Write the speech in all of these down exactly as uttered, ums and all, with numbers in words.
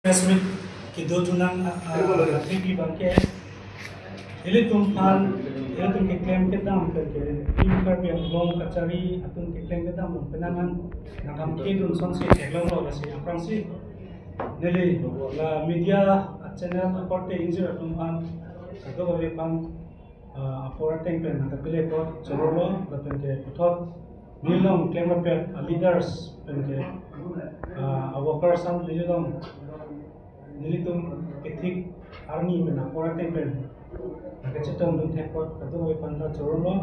Press meet kedo tunang, ah, ah, athe abangke ilitum aphan, ilitum keklem kedam ke, ke, Team Karbi Anglong kachari atum keklem kedam along penang an nangkam kedun sonsi theklonglo, lasi aphrangsi neli la media channel akorte ingjir atum aphan, kadokave aphan, ah, apor ateng pen nangkapile apot chorolo, lapen ke puthot neli along klemrapet a leaders pen ke, ah, a workers an neli along, nelitum kethik arni pen apor ateng pen nangkachetongdun thek apot kadokave aphan ta chorolo.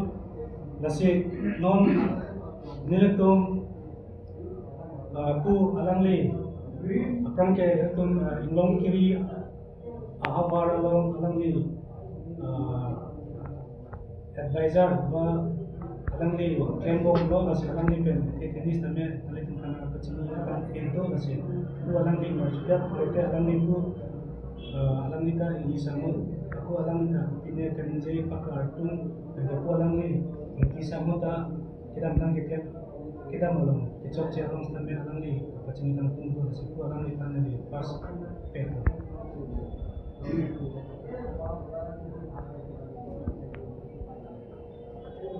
Lasi non nelitum, ah, pu alangli aphrang ke ilitum, ah, Inglongkiri ahavar along alangli, ah, advisor ba alangli klembomlo, lasi alangli pen the thenis tame nelitum aphan kachini akan kento, lasi pu alangli marjudat, alangli pu, ah, alangli ta ini sangun, pu alangli ta pine kenje pakar tung, pu alangli ini sangun ta kedamtang keklem kedam along kechokche along sitame alangli pachini tangtung do, lasi pu alangli aphan neli first pen.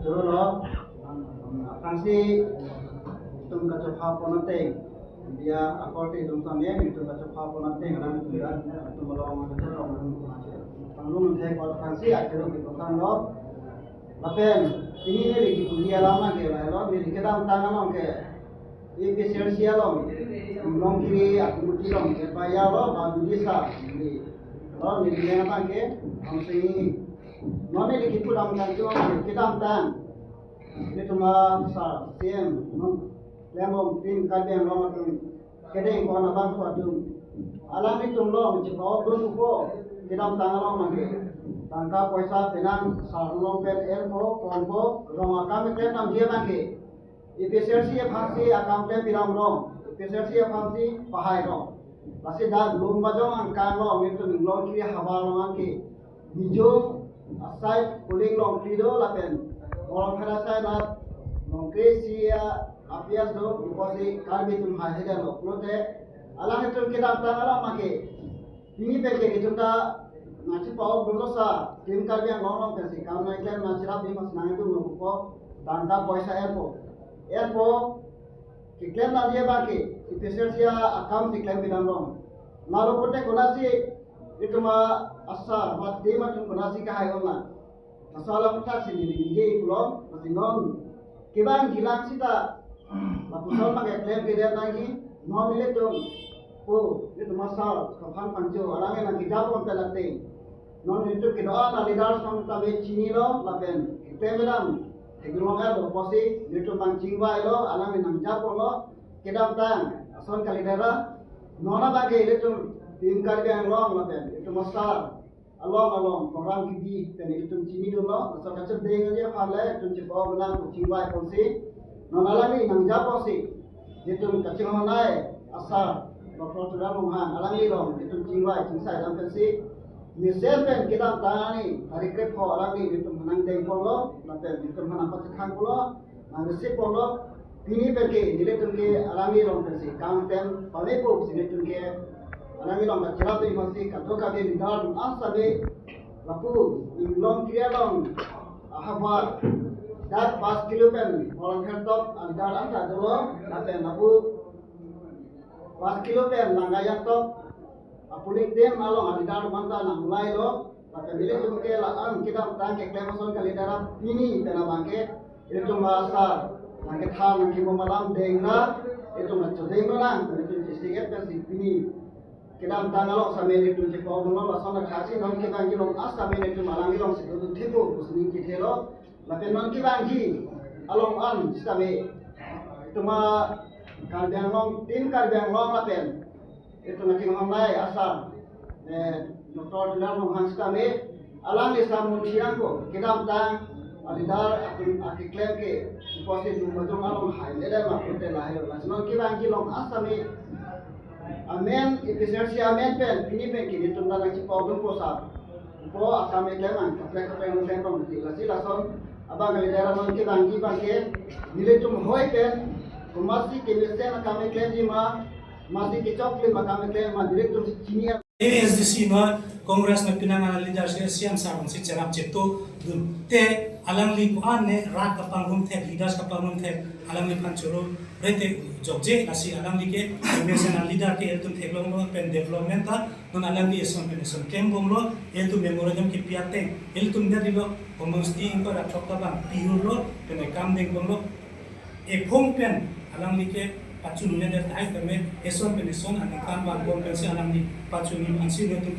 Chorolo, aphrangsi itum kachopha pon ateng, media akorte itum sitame itum kachopha pon ateng, alang itum dan itum along kachorong panglung thek apot aphrangsi achiru kipotanglo. Lapen pini neli kipuji alam ke lahelo, neli kedamtang along ke APHLC along Inglongkiri a committee along ke bayar lo, ba bidisa neli lo, neli yang abangke Amsini. Non neli kipu damtang ke kedamtang ilitum asar CEM non klembom Team Karbi Anglong atum kedeng pon abangphu atum, alanglitum along chepa-okdunpo, kedamtang along abangke tangka poisa penang sar along pen elpo, ponpo, rong akam keklem nangji abangke APHLC aphansi akam klem pidamrong, APHLC aphansi pahai rong. Lasi dak Lumbajong angkang along itum Inglongkiri havar along abangke Mizo aside polling longkli do, lapen Molongpher aside nat longkli isi a-APHLC do, pusi Karbi atum hai hede lo. Pulote alanglitum kedamtang along abangke pini pen ke itum ta nangchepa-okdunlo sa, Team Karbi Anglong along pensi kam nangklem nangcherap di mas nangdunlo pupo, tangka poisa elpo. Elpo keklem nangji abangke APHLC akam si klem pidamrong. Lalo pulote konatsi itum asar, ba team atum konatsi kahai unlang. Asar alam thak si neli ningje pulo, lasi non kevangjilang seta lapuson abangke klem kedet nangji, non nelitum pu, nelitum asar Sophan Phangcho alangli nangkejapon pen ateng, non nelitum kedo-an a leaders atum tame chinilo, lapen keklem kedam theklong-etlo pusi nelitum abang chingvailo, alangli nangjaponlo, kedamtang ason kalidera. Non abangke ilitum Team Karbi Anglong lapen ilitum asar along along program kebi pen ilitum chinidunlo, laso kachedeng aja aphan le itum chepa-ok nang pu chingvai ponsi, non alangli nangjaponsi, ilitum kachinghon-ai asar Doctor Tuliram Ronghang alangli along ilitum chingvai chingsai dam pensi, mesen pen kedamtang arni tarik krepho alangli ilitum aphan nangdengponlo, lapen ilitum aphan nangpachethangponlo, nang-receive ponlo. Pini pen ke nelitum ke alangli along pensi kam klem pamepo pusi nelitum ke alangli along kacherap di masi kadokave leader atum asame lapu Inglongkiri along ahavar dak pas kilo pen Molongpher tok a leader anta dolo, lapen lapu pas kilo pen Langaijan tok a polling team along a leader atum anta nanglailo. Lapen ilitum ke la-an kedamtang keklem ason kalidera, pini pen abangke ilitum asar nangkethan nangkebom alam dengra, ilitum nangchodeng lonang, ilitum chesik-et pensi pini kedamtang along sitame ilitum chepa-okdunlo, lason athaksi non kevangji along asitame ilitum alangli alongsi dodun thepo pusi ning kethelo. Lapen non kevangji along an sitame itum a Karbi Anglong, Team Karbi Anglong lapen itum kachinghon-ai asar, eh, Doctor Tuliram Ronghang sitame alangli samun thirangpo, kedamtang a leader atum akeklem ke pusi Lumbajong along hai lele ma pulote lahelo. Lasi non kevangji along asitame amen, APHLC amen pen pini pen ke nelitum ta nangchepa-okdunpo sa pu akam keklem an kaprek kaprek nangklem pon mati. Lasi lason abang kalidera non kevangji abangke nelitum hoi pen komatsi kemesen akam keklemji ma, Masi kechok le makam ke ma director si chini ya. A S D C no Congress no pinang a leader si C M sir si cherap cheto dun te alangli ko-an ne rat kapangrum thek, leaders kapangrum thek, alangliphan choro rete jokje. Lasi alangli ke mesen a leader ke ilitum theklonglo pen development ta non alangli eson pen eson klembomlo, ilitum memorandum kepi ateng ilitum dia dilo, komon sti ingko rat chok ta bang pihurlo pen ekam dengbomlo. Ephong pen alangli ke pachunune det hai tame eson pen eson aningkan vangbom pensi alangli pachunji aphansi netum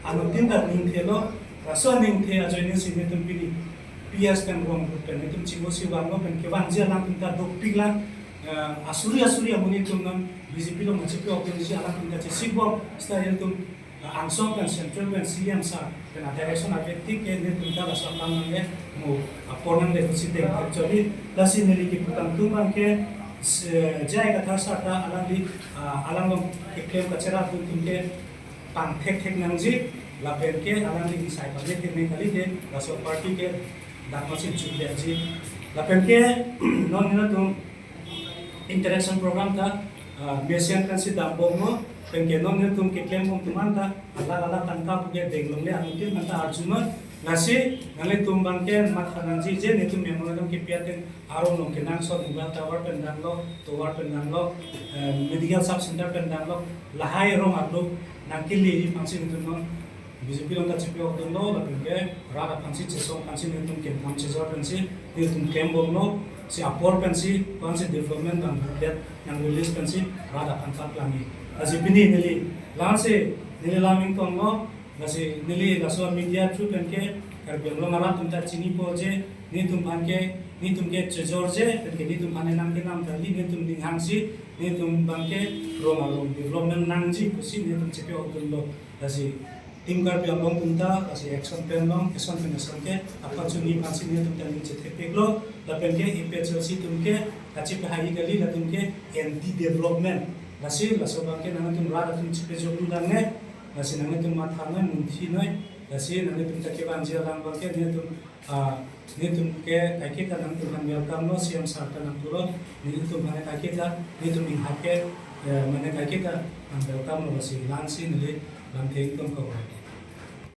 anuttin ta ningthelo, laso aningthe ajoine si netum pini P S pen rong pen netum chingvosi vanglo pen kevangji alangtum ta dopiklang, eh, asuri asuri amonit atum non B J P along chepi-ok dunji alangtum ta chesikbom seta ilitum angsong pen central pen C M sir pen a direction a-bhakti ke netum ta laso aphan nangle mo apor nangle pusi deng. Actually lasi neli kipu tangtung abang ke se-, J I Kathar sir ta alangli, ah, alangli keklem kacherap atum ke pangthek thek nangji, lapen ke alangli kisai pangthek thek nang kali ke laso party ke dak masi chukletji. Lapen ke non netum interaction program ta, ah, mesen kan si dambomlo, pen ke non netum keklembom atum anta, ala ala tangka puke denglongle anuttin anta arjuma, lasi nanglitum abang ke matha nangji je netum memorandum kepi ateng arong along kenangsot mobile tower pen damlo, tower pen damlo, eh, medical sub center pen damlo, lahai rong arlo nangkeleji aphansi netum non B J P along ta chepi-ok dunlo, lapen ke rat aphansi chesong aphansi netum kemkam chejor pensi netum klembomlo, si apor pensi aphansi development bang budget nang release pensi rat aphan paplangji. Lasi pini neli, lasi neli lam ingtonglo, lasi neli laso media through pen ke Karbi Anglong arat atum ta chinipo je, netum aphan ke, netum ke chejor je, pen ke netum aphan enam ke nam kali, netum ninghangsi netum abang ke rong along development nangji pusi netum chepi-ok dunlo. Lasi Team Karbi Anglong atum ta, lasi action pen along, eson pen eson ke apachunji aphansi netum ta ning chethepiklo, lapen ke A P H L C atum ke kachepahai kali, latum ke anti development. Lasi laso abang ke nangtum rat atum chepejoklu dangne, lasi nangtum matha noi, munthi noi, lasi nangtum ta kevangji alam abang ke netum, ah, netum ke kaiketa nangtum aphan welcome lo, C M sir ta nangpulo, netum aphan kaiketa, netum inghap ke, eh, mane kaiketa nang welcome lo, lasi la-ansi neli lamthe ingtong ko.